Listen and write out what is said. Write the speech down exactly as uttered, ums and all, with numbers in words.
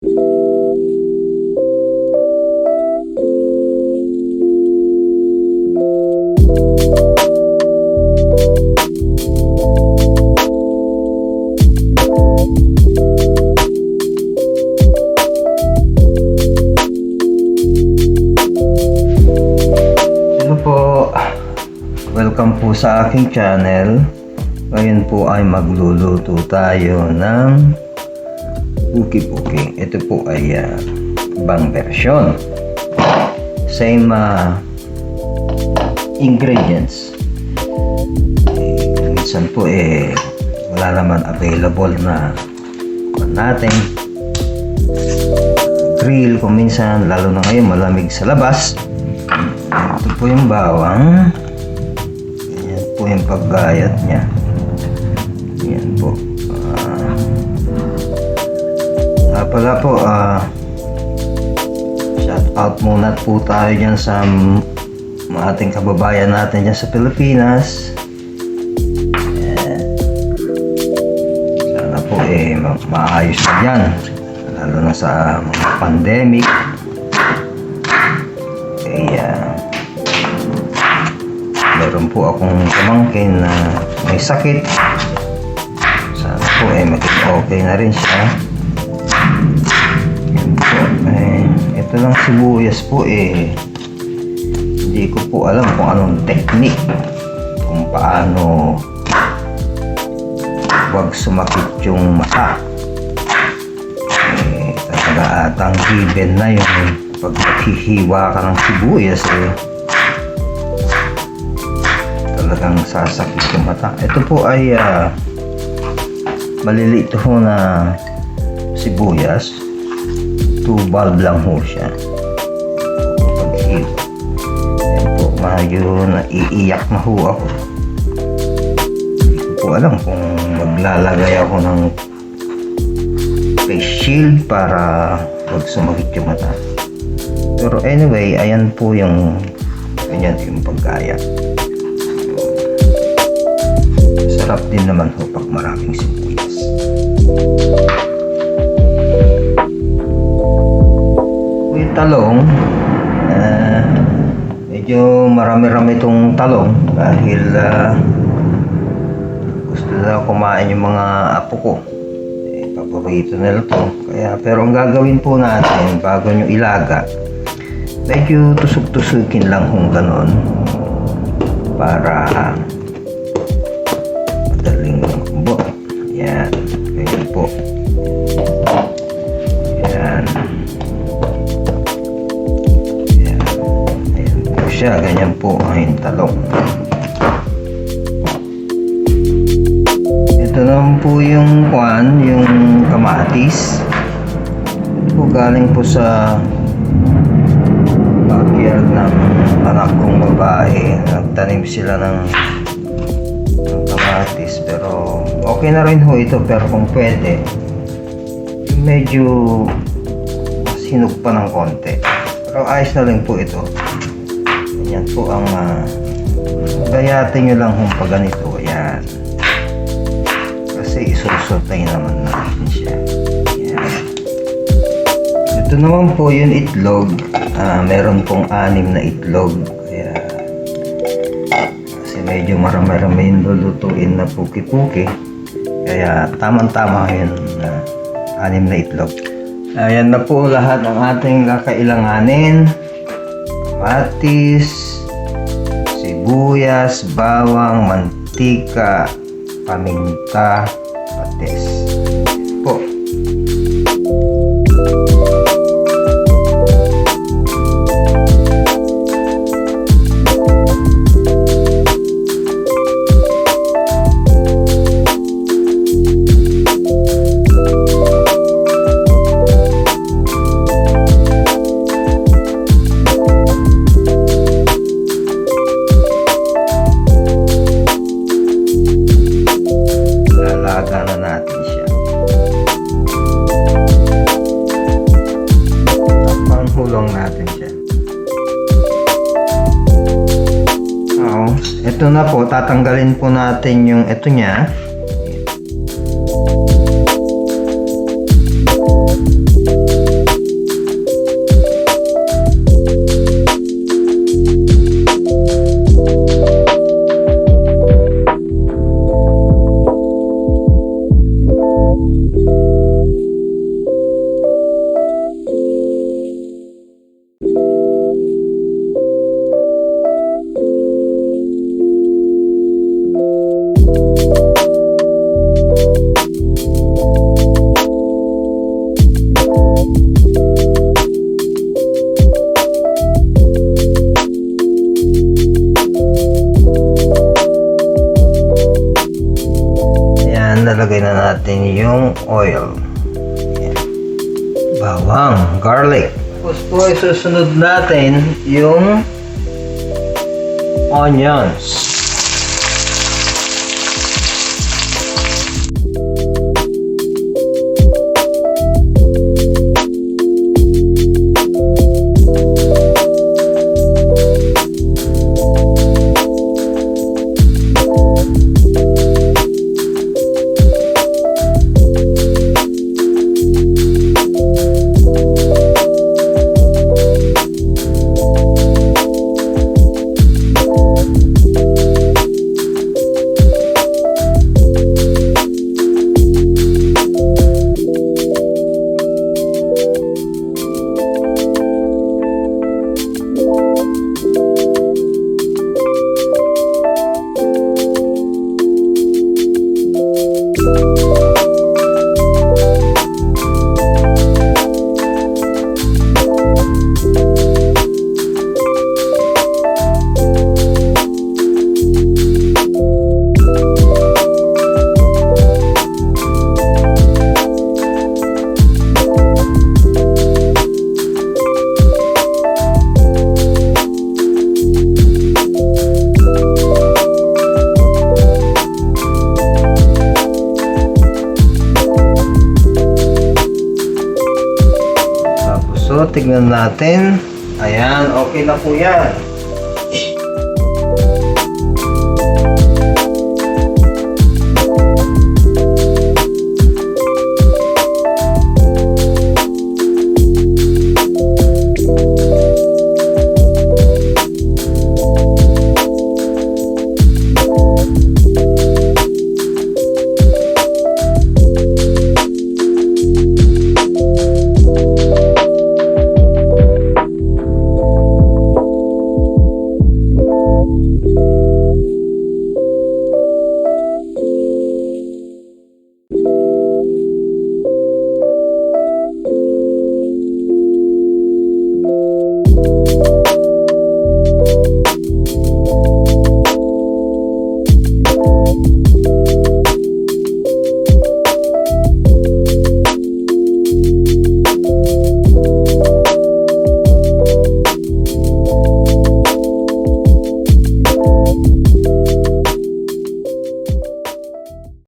Hello po. Welcome po sa aking channel. Ngayon po ay magluluto tayo ng puki-puki. Ito po ay, ah, ibang version. Same, ah, ingredients. Eh, minsan po, eh, wala naman available na natin. Grill kung minsan, lalo na ngayon, malamig sa labas. Ito po yung bawang. Yan po yung paggayat niya. Yan po. Ah, ah, pala po, ah, shout out muna po tayo dyan sa m-, mga ating kababayan natin dyan sa Pilipinas. Ayan. Sana po, eh, ma-, maayos na dyan. Lalo na sa mga pandemic. Kaya, meron po akong pamangkin na may sakit. Sana po, eh, maging okay na rin siya. Yan po. Eh, ito lang sibuyas po, eh. Hindi ko po alam kung anong technique kung paano wag sumakit yung mata. Eh, talaga atang given na yung pag maghihiwa ka ng sibuyas, eh, talagang sasakit yung mata. Ito po ay, ah, maliliit ho na sibuyas. Two bulb lang ho siya. Paghiwa. Ayan po, medyo naiiyak na ho ako. Hindi ko po alam kung maglalagay ako ng face shield para pag sumakit yung mata. Pero anyway, ayan po yung Ganyan yung paggayat. Sarap din naman ho pag maraming sibuyas. Yung talong, ah, medyo marami-rami itong talong dahil, ah, gusto na kumain yung mga apo ko. Eh, paborito nila to. Kaya, pero ang gagawin po natin, bago nyo ilaga, medyo tusok-tusukin lang kung ganon para madaling lumambot. Yan. Ganyan po. Yan. Yan. Ayan po siya. Ganyan po ang talong. Ito naman po yung kwan, yung kamatis. Ito po galing po sa backyard ng anak kong babae. Nagtanim sila ng, ng kamatis, pero okay na rin ho ito, pero kung pwede, medyo mas hinog pa ng konti. Pero ayos na lang po ito. Yan po ang, ah, gayatin nyo lang kung paganito. Yan. Kasi isusutay naman natin siya. Yan. Ito naman po yung itlog. Ah, meron pong anim na itlog. Kaya, kasi medyo marami-rami yung lulutuin na puki-puki. Kaya tamang-tama yun na anim na itlog. Ayan na po lahat ang ating kakailanganin. Kamatis, sibuyas, bawang, mantika, paminta, patis. Po. Lalaga na natin siya. Panghulang natin siya. Oo. Ito na po, tatanggalin po natin yung ito niya. Yung oil. Ayan. Bawang, garlic. Tapos po, isusunod natin yung onions. Tapos, so, tignan natin. Ayan, okay na po yan.